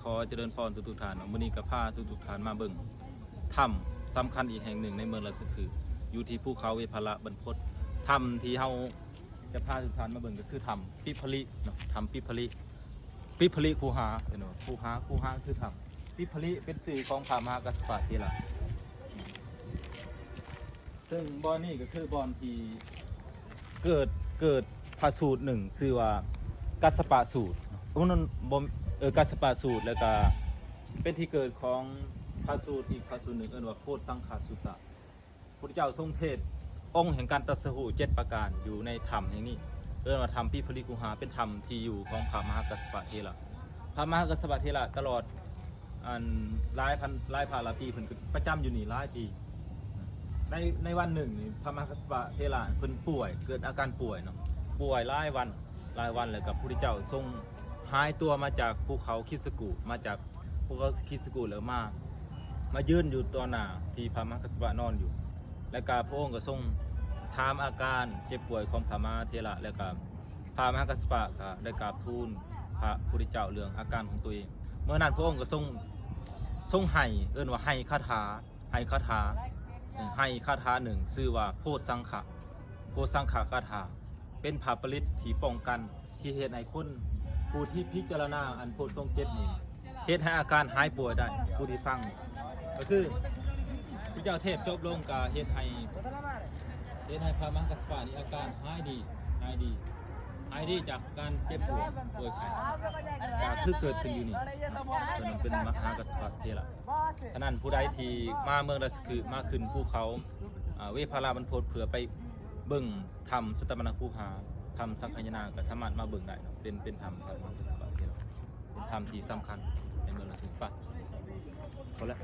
ຂໍຈະເລີນພອນທຸກໆທ່ານເນາະ, ມື້ນີ້ກໍພາທຸກໆທ່ານມາເບິ່ງຖ້ຳສຳຄັນອີກແຫ່ງໜຶ່ງໃນເມືອງລາຊະຄຶ ຢູ່ທີ່ພູເຂົາເວພາລະບັນພົດ. ຖ້ຳທີ່ເຮົາຈະພາທຸກທ່ານມາເບິ່ງກໍຄືຖ້ຳປິຜະລິເນາະ, ຖ້ຳປິຜະລິ, ປິຜະລິຄູຫາ, ເອີ້ນວ່າຄູຫາ, ຄູຫາຄືຖ້ຳ, ປິຜະລິເປັນຊື່ຂອງພະມະຫາກັດສະປະເຖລະ. ເຊິ່ງບ່ອນນີ້ກໍຄືບ່ອນທີ່ເກີດ, ເກີດພະສູດໜຶ່ງ ຊື່ວ່າກັດສະປະສູດ. ໂອ້ ນັ້ນບໍ່, ເອີ ກັດສະປະສູດ ແລ້ວກໍເປັນທີ່ເກີດຂອງພະສູດອີກພະສູດໜຶ່ງ ເອີ້ນວ່າໂພດສັງຄະສຸດຕະ. ພຸດທະເຈົ້າຊົງເທດອົງແຫ່ງການຕັດສະຮູ້ເຈັດປະການຢູ່ໃນຖ້ຳແຫ່ງນີ້ ເອີ້ນວ່າຖ້ຳປິຜະລິຄູຫາ, ເປັນຖ້ຳທີ່ຢູ່ຂອງພະມະຫາກັດສະປະເຖລະ. ພະມະຫາກັດສະປະເຖລະຕະຫຼອດ ອັນ ຫຼາຍພັນ ຫຼາຍພະຫຼາຍປີ ເພິ່ນກໍປະຈຳຢູ່ນີ້ຫຼາຍປີ. ໃນ ໃນວັນໜຶ່ງນີ້ ພະມະຫາກັດສະປະເຖລະເພິ່ນປ່ວຍ, ເກີດອາການປ່ວຍເນາະ, ປ່ວຍຫຼາຍວັນ ຫຼາຍວັນ ແລ້ວກໍພຸດທະເຈົ້າຊົງຫາຍຕົວມາຈາກພູເຂົາຄິດສະກູ, ມາຈາກ ພວກເຂົາຄິດສະກູດແລ້ວມາ, ມາຢືນຢູ່ຕໍ່ໜ້າທີ່ພະມະຫາກັດສະປະນອນຢູ່ ແລ້ວກະພະອົງກໍຊົງຖາມອາການເຈັບປ່ວຍຂອງພະມະຫາເຖລະ ແລ້ວກະພະມະຫາກັດສະປະກໍໄດ້ກາບທູນພະພຸດທະເຈົ້າເລື່ອງອາການຂອງຕົວເອງ. ເມື່ອນັ້ນພະອົງກໍຊົງ, ຊົງໄຫ້, ເອີ້ນວ່າໄຫ້ຄາຖາ, ໄຫ້ຄາຖາ, ເອີ ໄຫ້ຄາຖາໜຶ່ງ ຊື່ວ່າໂພດສັງຄະ, ໂພດສັງຄະຄາຖາ. ເປັນພະປະລິດທີ່ປ້ອງກັນ ທີ່ເຮັດໃຫ້ຄົນຜູ້ທີ່ພິຈາລະນາອັນໂພດຊົງເຈັດນີ້ ເຮັດໃຫ້ອາການຫາຍປ່ວຍໄດ້. ຜູ້ທີ່ຟັງກໍຄືພະເຈົ້າເທບຈົບລົງກໍເຮັດໃຫ້, ເຮັດໃຫ້ພະມະຫາກັດສະປະນີ້ອາການຫາຍດີ, ຫາຍດີ, ຫາຍດີຈາກການເຈັບປ່ວຍ, ປ່ວຍໄຂ້ ກໍຄືເກີດຂຶ້ນຢູ່ນີ້. ເປັນມະຫາກັດສະປະເຖລະ. ສະນັ້ນຜູ້ໃດທີ່ມາເມືອງລາຊະຄຶ ມາຂຶ້ນພູເຂົາ ອາ ເວພາລາບັນພົດ ເພື່ອໄປເບິ່ງ ຖ້ຳສັດຕະມະນະຄູຫາ, ຖ້ຳສັງຄະຍານາ ກໍສາມາດມາເບິ່ງໄດ້ເນາະ. ເປັນ, ເປັນຖ້ຳ, ຖ້ຳ, ຖ້ຳທີ່ສຳຄັນໃນເມືອງລາຊະຄຶ. ໄປ ພໍແລ້ວ.